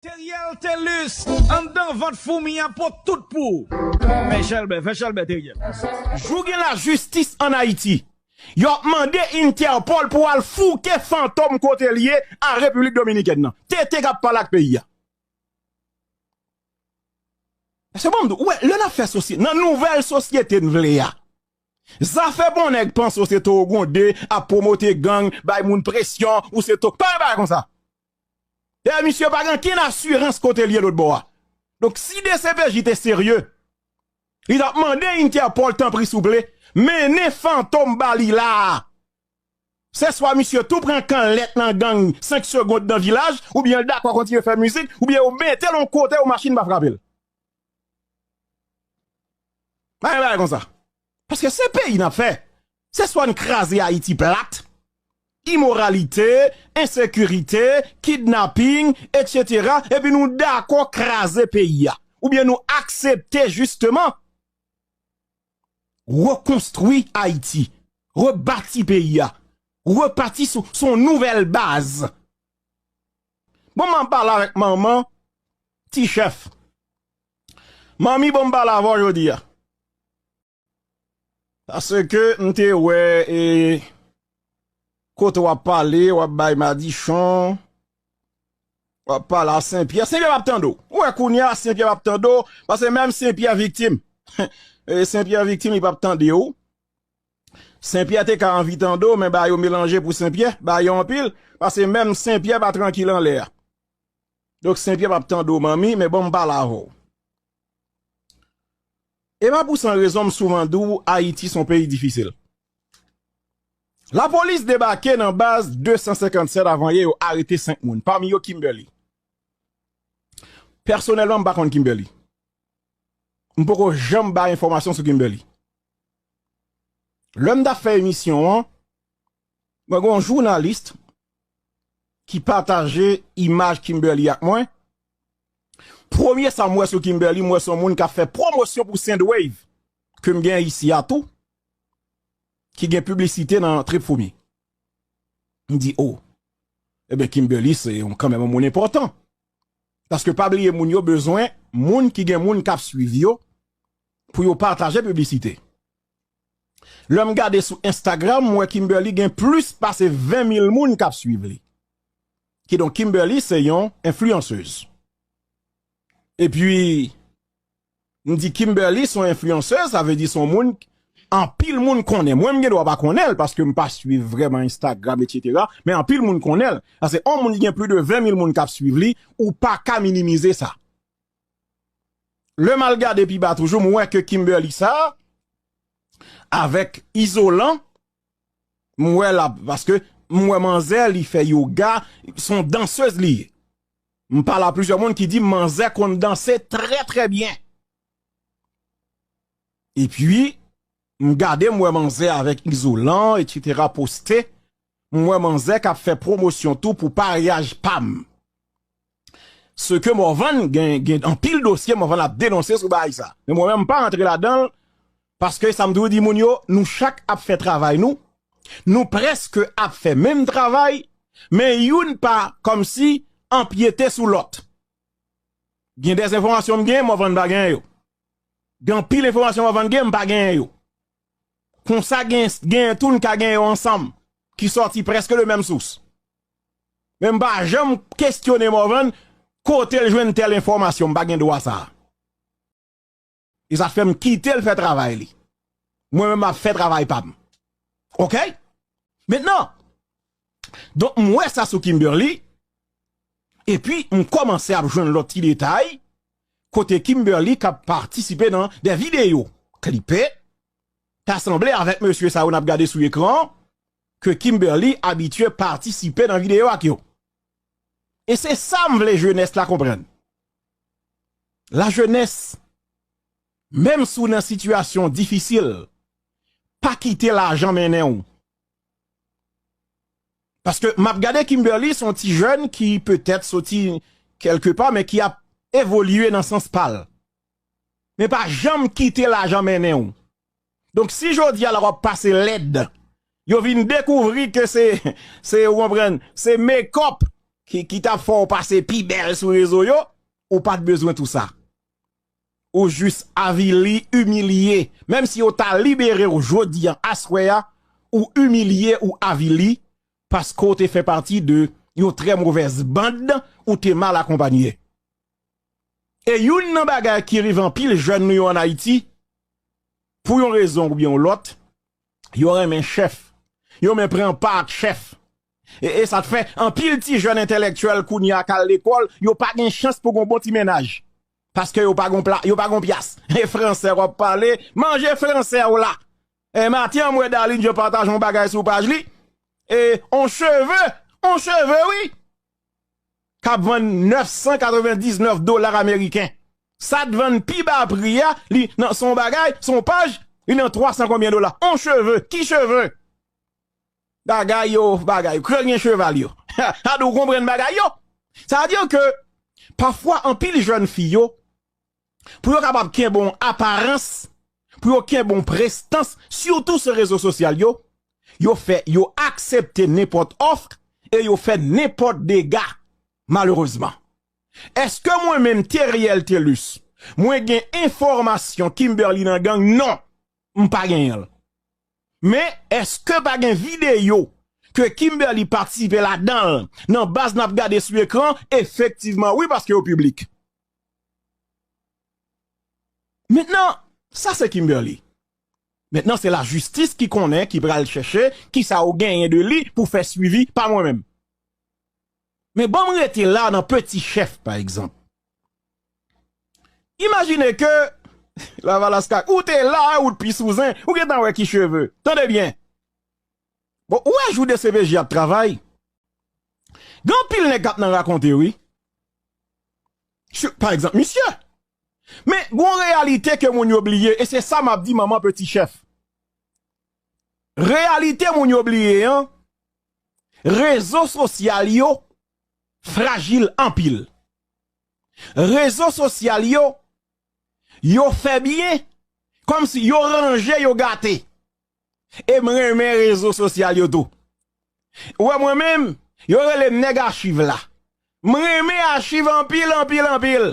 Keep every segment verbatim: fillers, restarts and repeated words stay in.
Teriel Telus, anndan vant foumi a pot tout pou ou. Fè chèlbè, fè chèlbè, Teriel. Jou gen lajistis ann Ayiti, y ap mande Interpol pou al fouke Fantom kote l ye an Repiblik Dominikèn nan. Tete k ap pale ak peyi a. Se bon, m di w, ou wè, lè n ap fè sosyete, nan nouvèl sosyete n vle a, zafè bon nèg panse w se towo gwonde, ap pwomote gang, bay moun presyon, ou se to-, pa gen bagay konsa. Dayè, misye pa gen ankenn asirans kote l ye lòt bò a. Donk, si D C P J te serye, li t ap mande Interpol, tanpri, souple, mennen Fantom ba li la a. Se swa misye tou pran kanlèt nan gang senk segonn nan vilaj, oubyen l dakò kontinye fè mizik, oubyen yo mete l yon kote yon machin pa frape l. Pa gen bagay konsa. Paske se peyi n ap fè. Se swa n kraze Ayiti plat, imoralite, ensekirite, kidnaping, etsetera, epi nou dakò kraze peyi a. Oubyen nou aksepte jisteman rekonstwi Ayiti, rebati peyi a, repati sou, sou yon nouvèl baz. Bon, m ap pale avèk manman Ti Chèf. Manmi, bon, m pale avè w jodi a. Paske m te wè, e, kote w ap pale, w ap bay madichon, w ap pale a Senpyè. Senpyè p ap tande w. Ou wè kounye a, Senpyè p ap tande w, paske menm Senpyè viktim. E, Senpyè viktim, li p ap tande w. Senpyè te ka anvi tande w, men bagay yo melanje pou Senpyè, bagay yo anpil, paske menm Senpyè pa trankil anlè a. Donk, Senpyè p ap tande w, manmi, men bon, m pale avè w. E pa pou san rezon, m souvan di w, Ayiti se yon peyi difisil. Lapolis debake nan baz de san senkannsèt avanyè, yo arete senk moun, pami yo Kimberly. Pèsonèlman, m pa konn Kimberly. M poko janm bay enfòmasyon sou Kimberly. Lè m t ap fè emisyon an, mwen gen yon jounalis ki pataje imaj Kimberly ak mwen. Premye sa m wè sou Kimberly, m wè se yon moun k ap fè pwomosyon pou Sendwave, ke m gen isi a tou, ki gen piblisite nan Trip Foumi. M di, o, ebyen, Kimberly se yon, kanmenm yon moun enpòtan. Paske pa bliye, moun yo bezwen moun ki gen moun k ap swiv yo pou yo pataje piblisite. Lè m gade sou Instagram, m wè Kimberly gen plis pase ven mil moun k ap swiv li. Kidonk, Kimberly se yon enfliyansez. Epi, m di Kimberly se yon enfliyansez, sa vle di se yon moun anpil moun konnen. Mwen, m gen dwa pa konnen l, paske m pa swiv vrèman Instagram, etsetera. Men anpil moun konnen l. Paske yon moun ki gen plis de ven mil moun k ap swiv li, ou pa ka minimize sa. Lè m al gade pi ba toujou, m wè ke Kimberly sa, avèk Izolan, m wè l ap, paske m wè manzè, li fè yoga, se yon dansez li ye. M pale a plizyè moun ki di m manzè konn danse trè, trè byen. Epi, m gade, m wè manzè avèk Izolan, etsetera, poste. M wè manzè k ap fè pwomosyon tou pou paryaj pa m. Se ke Morvan gen, gen anpil dosye Morvan ap denonse sou bagay sa. Men mwen menm, m pa rantre ladan l, paske sa m toujou di moun yo, nou chak ap fè travay nou, nou prèske ap fè menm travay, men youn pa kòmsi anpyete sou lòt. Gen de enfòmasyon m gen, Morvan pa gen yo. Gen anpil enfòmasyon Morvan gen, m pa gen yo. Konsa gen, gen tou n ka gen yo ansanm, ki sòti prèske de menm sous. Men m pa janm kesyone Morvan, kote l jwenn tèl enfòmasyon, m pa gen dwa sa a. E sa fè m kite l fè travay li. Mwen menm, m ap fè travay pa m. Oke? Mentnan, donk, m wè sa sou Kimberly, epi m kòmanse ap jwenn lòt ti detay, kote Kimberly k ap patisipe nan de videyo klipe, ta sanble avèk mesye sa yo n ap gade sou ekran, ke Kimberly abitye patisipe nan videyo ak yo. E se sa m vle jenès la konprann. Lajenès, menm si w nan sitiyasyon difisil, pa kite lajan mennen w. Paske m ap gade Kimberly, se yon ti jèn ki petèt soti kèlkepa, men ki ap evolye nan sans pa l. Men pa janm kite lajan mennen w. Donk, si jodi a la w ap pase lèd, yo vin dekouvri ke se, se, ou konprann, se mekòp ki, ki t ap fè w pase pi bèl sou rezo yo, ou pa t bezwen tou sa. Ou jis avili, imilye. Menm si yo ta libere w jodi a, aswè a, ou imilye, ou avili, paske w te fè pati de yon trè movèz band, ou te mal akonpanye. E youn nan bagay ki rive anpil jèn nou yo ann Ayiti, pou yon rezon oubyen yon lòt, yo renmen chèf. Yo renmen pran pa ak chèf. E, e sa t fè anpil ti jèn entèlektyèl kounye a k al lekòl, yo pa gen chans pou gon bon ti mennaj. Paske yo pa gon pla, yo pa gon pyas. E fransè w ap pale, manje fransè w la. E maten an, m wè Darline Jean pataje yon bagay sou paj li. E, on cheve, on cheve, wi. K ap vann nèf san katrevendiznèf dola ameriken. Sa t vann pi ba pri a, li nan, se yon bagay, se yon paj, li nan twa san konbyen dola. On cheve, ki cheve? Bagay yo, bagay yo, kre gen cheval yo. Sa di w konprann bagay yo. Sa di ke, pafwa, anpil jèn fi yo, pou yo kapab kenbe yon aparans, pou yo kenbe yon prestans, sitou sou rezo sosyal yo, yo fè, yo aksepte nenpòt òf e yo fè nenpòt dega, malerezman. Èske mwen menm, Theriel Thelus, mwen gen enfòmasyon Kimberly nan gang? Non, m pa genyen l. Men, èske pa gen videyo ke Kimberly patisipe ladan l, nan baz n ap gade sou ekran? Efektivman, wi, paske yo piblik. Mentnan, sa se Kimberly. Mentnan, se lajistis ki konnen, ki pral chèche, kisa yo genyen de li pou fè swivi, pa mwen menm. Men ban m rete la nan Peti Chèf, pa egzanp. Imajine ke Lavalas ka, ou te la, ou t pi sou zen, ou gentan wè ki cheve. Tande byen. Bon, ou wè jou DCPJ ap travay, gen anpil nèg k ap nan rakonte, wi. Sou, pa egzanp, misye. Men, gon reyalite ke moun yo bliye, e se sa m ap di manman Peti Chèf. Reyalite moun yo bliye an, rezo sosyal yo frajil anpil. Rezo sosyal yo, yo fè byen, kòmsi yo ranje, yo gate. E m renmen rezo sosyal yo tou. Ou wè mwen menm, yo rele m nèg achiv la. M renmen achiv anpil, anpil, anpil.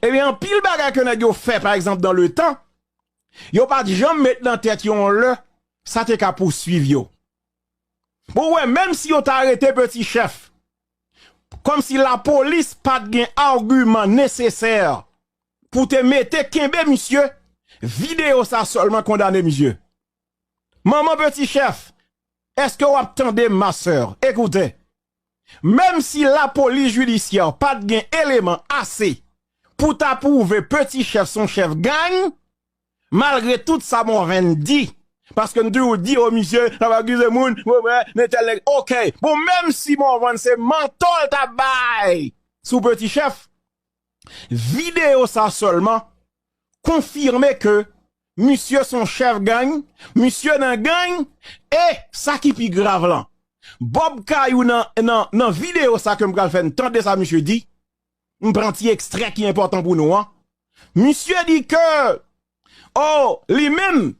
Ebyen, anpil bagay ke nèg yo fè, pa egzanp, dans le temps, yo pa t janm met nan tèt yo yon lè, sa te ka pouswiv yo. Bon, ou wè, menm si yo ta arete Peti Chèf, kòmsi lapolis pa t gen agiman nesesè pou te mete kenbe misye, videyo sa sèlman kondane misye. Manman Peti Chèf, èske w ap tande m, ma sè? Ekoute, menm si lapolis jidisyè pa t gen eleman ase pou ta pwouve Peti Chèf se yon chèf gang, malgre tout sa Morvan di, paske n toujou di, o, misye t ap akize moun, wè, wè, nentèl nèg. Oke, bon, menm si Morvan se mantò l t ap bay sou Peti Chèf, videyo sa sèlman konfime ke misye se yon chèf gang, misye nan gang, e sa ki pi grav lan, Bob Kayou nan, nan, nan videyo sa ke m pral fè n tande sa misye di, m pran ti ekstrè ki enpòtan pou nou an. Misye di ke, o, li menm,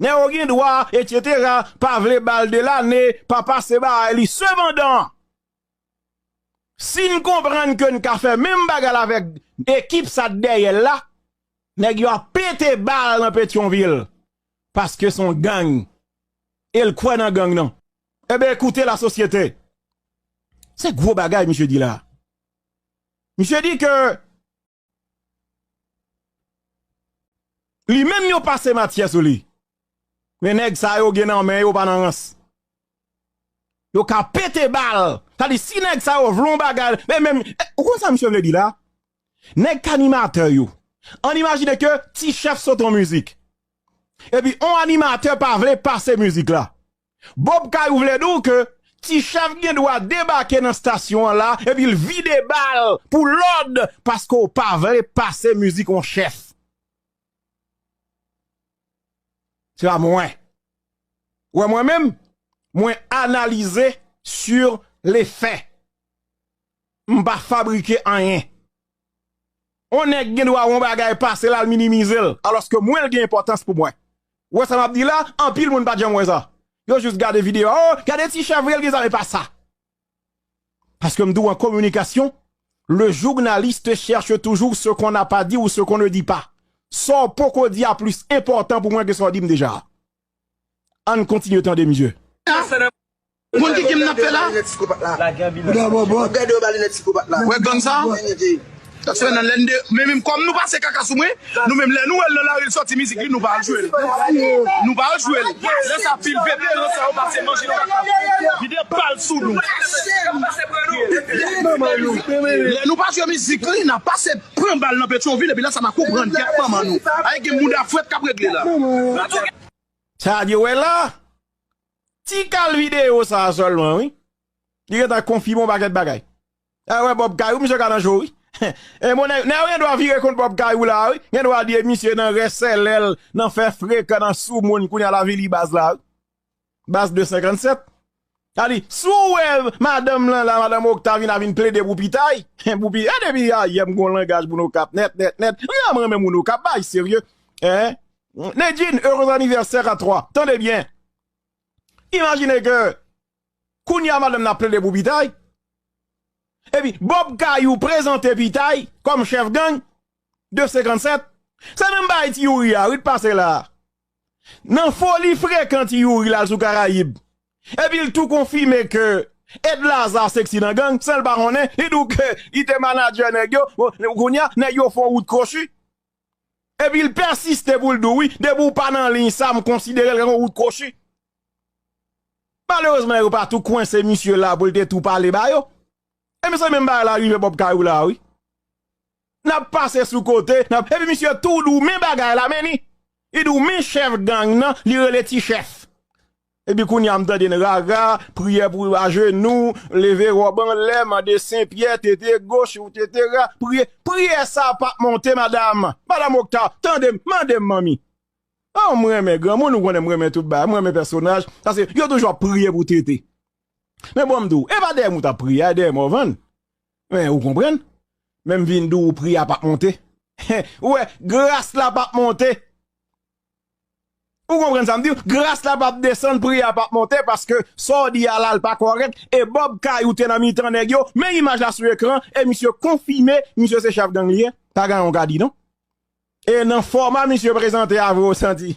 nèg yo gen dwa, etsetera, pa vle ba l de lane, pa pase ba li. Sepandan, si n konprann ke n ka fè menm bagay la avèk ekip sa dèyè l la, nèg yo ap pete bal nan Petyonvil, paske se yon gang, e l kwè nan gang nan. Ebyen, ekoute lasosyete. Se gwo bagay misye di la. Misye di ke li menm yo pase matyè sou li. Men nèg sa yo gen nan men yo pa nan rans. Yo ka pete bal. Sa di si nèg sa yo vle yon bagay, men menm, eh, ou konn sa misye vle di la? Nèg k animatè yo. Ann imajine ke Ti Chèf sot yon mizik. Epi yon animatè pa vle pase mizik la. Bob Kayou vle di w ke Ti Chèf gen dwa debake nan estasyon an la, epi l vide bal pou lòd, paske w pa vle pase mizik yon chèf. Se pa mwen. Ou wè mwen menm, mwen analize sur les faits. M pa fabrike anyen. On nèg gen dwa wè yon bagay pase l al minimize l, alòske mwen l gen enpòtans pou mwen. Ou wè sa m ap di la, anpil moun pa t janm wè sa. Yo jis gade videyo a, o, gade Ti Chèf vre l gen zam, e pa sa. Paske m di w an kominikasyon, le journaliste cherche toujours ce qu'on n'a pas dit ou ce qu'on ne dit pas. Sa w poko di a plis enpòtan pou mwen ke sa w di m deja. Ann kontinye tande misye. Moun ki kim n ap fè la? Gade yo ba linèt sikopat la. Wè gang sa? Sa fè nan lèn de, men menm kòm nou pase kaka sou mwen, nou menm lè nou wè l nan lari l sòti mizik li, nou pa al jwe l. Nou pa al jwe l. Lè sa pil bebe, lè sa yo pase manje nan kaka. Vide pal sou nou. Lè nou pa jwe mizik li, n ap pase pran bal nan Petyonvil, epi lè sa n a konprann kèt manman nou. Ay gen mouda frèt k ap regle la. Sa di wè la. Ti kal videyo sa a sèlman, wi. Li gentan konfime yon pakèt bagay. A wè Bob Kayou, misye ka nan cho, wi. E bon, nèg, nèg yo gen dwa vire kont Bob Kayou la, wi. Gen dwa di misye nan rèsèlèl, nan fè frekan, nan sou moun, kounye a l a vini baz la, wi. Baz de senkannsèt. Sa di, si w wè madanm lan la, madanm Octavie a vin plede pou pitay, pou pi, e depi ayè m gon langaj moun Okap, nèt, nèt, nèt. Wi, m renmen moun Okap, bay serye. Hein? Nedjine, heureux anniversaire à toi. Tande byen. Imajine ke kounye a madanm nan ap plede pou pitay. Epi Bob Kayou prezante pitay kòm chèf gang de senkannsèt. Se menm bagay Ti Youri a, wi, t pase la. Nan foli frekan Ti Youri l al sou Karayib. Epi l tou konfime ke Ed Lazarre seksi nan gang, san l pa konnen, li di w ke li te manadjè nèg yo. Bon, kounye a, nèg yo fè yon wout kwochi. Epi l pèsiste pou l di w, wi, depi w pa nan liy sa, m konsidere l kòm yon wout kwochi. Malerezman, yo pa tou kwense misye la pou l te tou pale ba yo. E men se menm bagay la rive Bob Kayou la, wi. N ap pase sou kote, n ap, epi misye tou di w men bagay la, men ni. Li di w men chèf gang nan, li rele ti chèf. Epi kounye a m tande n rara, priyè pou ajenou, leve wòb anlè, mande Sen Pyè, tete goch, etsetera. Priyè, priyè sa p ap monte, madanm. Madanm Okta, tande m, mande m, manmi. Oh, m renmen granmoun, ou konnen m renmen tout bagay, m renmen pèsonaj. Paske yo toujou ap priye pou tete. Men bon, m di w, e pa dèyè m ou t ap priye, a dèyè Morvan. Men ou konprann? Men m vin di w, priyè a p ap monte. Ou wè, gras la p ap monte. Ou konprann sa m di w? Gras la p ap desann, priyè a p ap monte, paske sa w di a la, l pa kòrèk. E Bob Kayou te nan mitan nèg yo, men imaj la sou ekran, e misye konfime, misye se chèf gang li ye. Pa gen anyen w ka di, non. E nan fòma misye prezante a, vre w santi,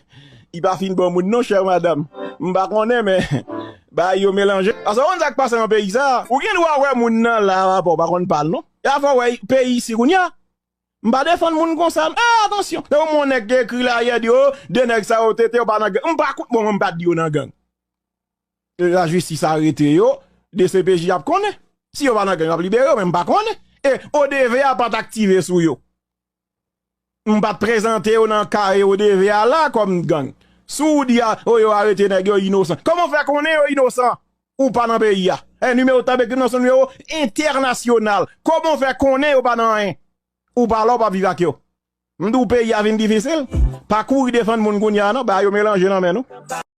li pa fin bon moun, non, chè madanm. M pa konnen, men bagay yo melanje. Paske w konn sa k pase nan peyi sa a? Ou gen dwa wè moun nan la, apa w pa konn pa l, non. E afè w wè peyi isi kounye a. M pa defann moun konsa. Ah, atansyon. Depi yon nèg ki ekri la yè di, oh, de nèg sa yo tete, yo pa nan gang. M pa kont, bon, mwen m pa t di yo nan gang. Lajistis arete yo, D C P J ap konnen. Si yo pa nan gang, yo ap libere yo, men m pa konnen. E O D V a pa t aktive sou yo. M pa t prezante yo nan ka O D V a la kòm gang. Si w di a, oh, yo arete nèg yo inosan. Kòman w fè konnen yo inosan? Ou pa nan peyi a. E nimewo w t ap ekri nan se yon nimewo entènasyonal. Kòman w fè konnen yo pa nan anyen? Ou pa la, w p ap viv ak yo. M di w peyi a vin difisil. Pa kouri defann moun kounye a non, bagay yo melanje nan men nou.